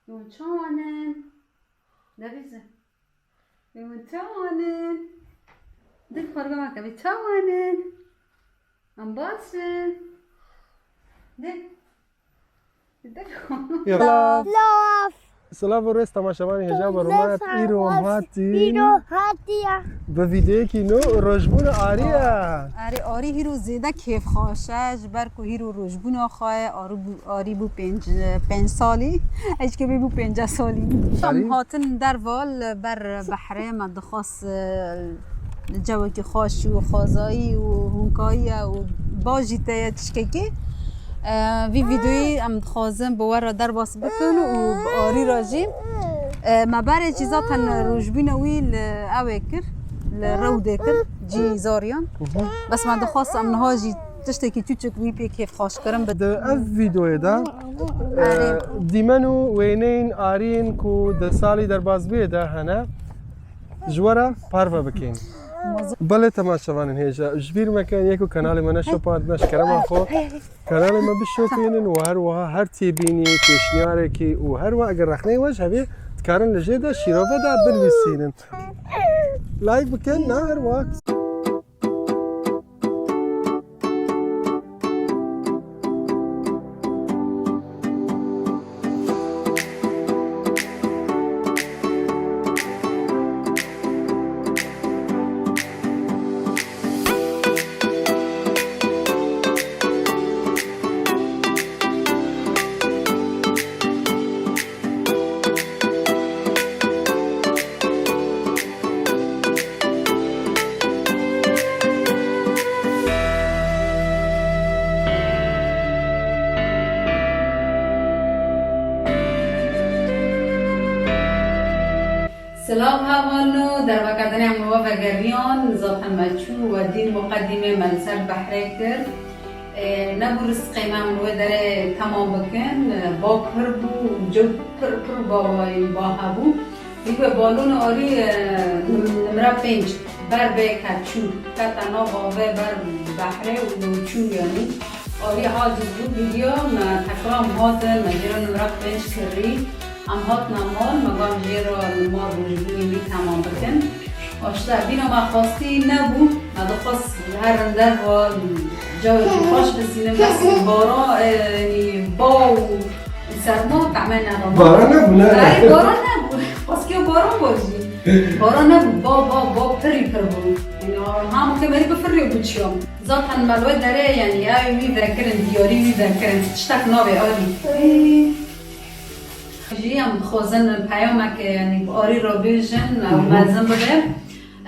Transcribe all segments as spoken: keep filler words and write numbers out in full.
Hûn çawan in? De bîze. Hûn çawan in? Dil xwarga me kevî çawan in? Em baş in. De. De. Silav. Silav. Silav û rêz temaşevanê hêja ve rûmet. Îro em hatîn. Îro hatiye. Bi vîdeoyekî nû rojbûna Arî ye. Erê, Arî hîro zêde kêfxweş e, ji ber ku hîro rojbûna xwe ye, Arî bû, Arî bû pênc, pênc salî. Eşkê bê bû pêncî salî. Arî? Em hatin derva li ber behrê, me dixwest, e, cewekî xweş û xwezayî û hûnkayî ye û bajî te ye tiştekî. E, vî vîdeoyî em dixwazin bi we re derbas bikin û bi Arî re jî. E, me berê jî zaten rojbûna wî li ew ê kir, li Rewdê kir, cî Zariyan. Bes me dixwest em niha jî tiştekî çûçik wî pê kêfxweşkirin bidin. Di ev vîdeoyê de, e, Erê. Dîmen û wêneyên Arîn ku di salî derbazbûyê de hene, ji we re parve bikên. Belê temaşevanên hêja, ji bîr mekin, yek û kanalê me neşopandine, ji kerema xwe kanalê me bişopînin û her wiha her têbînî, pêşniyarekî û her wiha eger rexneyê we ji hevê dikarin li jê de şîrove de binivîsînin. Like bikin, na her wiha. Silav hevalno, dervekerdinê em li we vegeriyan, zaten me çû we dîn muqedîmê me li ser behrê kir. Ê, nebû rizqê me em li wê derê temam bikin. Ba pir bû, cew pir pir ba wayî ba hebû. Wî be balona Arî, e, nim-, nimra pênc. Ber bê ke çû. Kete nav avê ber behrê û çû yanî. Arî haciz bû, giriya me tekram hatin, me jê re nimra pênc kirî. Em hatina mal, me got jê re li mal rojbûnê wî temam bikin. Aşta bîna me xwestî nebû, me dixwest li her rinder ve cawekî xweş bisînim, bes baran, e, yanî ba û serma tehmê nedama. Baran nebû, ne? Erê, baran nebû. Xwestiya baran ba jî. Baran nebû, ba, ba, ba pirî pir bû. Yanî, hem ke merî bifirrê bû çiyam. Zaten me li wê derê, yanî, ew wî vekirin, diyarî wî vekirin. Tiştek nabê Arî. Jî em dixwazin peyamek, yanî bi Arî re bêjin, ew mezin bibe.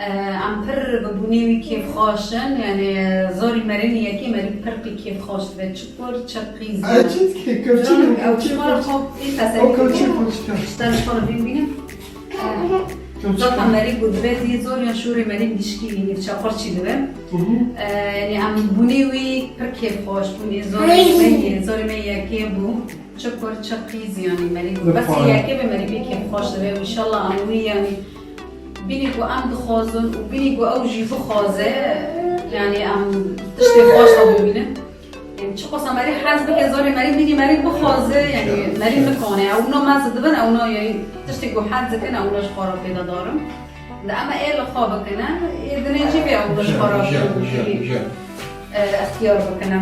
E, em pir bi bûnê wî kêfxweş in, yanî zorî merînî yekê merî pir pê kêfxweş dibe. Çi kur, çi qîz. Ay, çi dikê, kevçî ne, ew kevçî ji xwe re xwe ê teselî dike. Ji te ji xwe re bîn bîne. Zaten merî ku dibe dî zor ya şûrê merî gişkî, yanî çequrçî dibe. E, yanî em bûnê wî pir kêfxweş bûn. Ê zorê me yê, zorê me yekê bû. Çi kur, çi qîz, yanî merî bes yekê be merî pê kêfxweş dibe. Înşallah em wî, yanî bînî ku em dixwazin û bînî ku ew jî bixwaze, yanî em tiştê xweş re bibînin. Yanî çiqasa merî hez bike, zorê merî bînî merî bixwaze, yanî merî nikane. Ew na mez dibin, ew na, yanî tiştê ku hez dikin, ew na ji xwe re pê de darin. De em ê li xwe bikine, ê dinê jî vê ew na ji xwe re, e, extiyar bikine.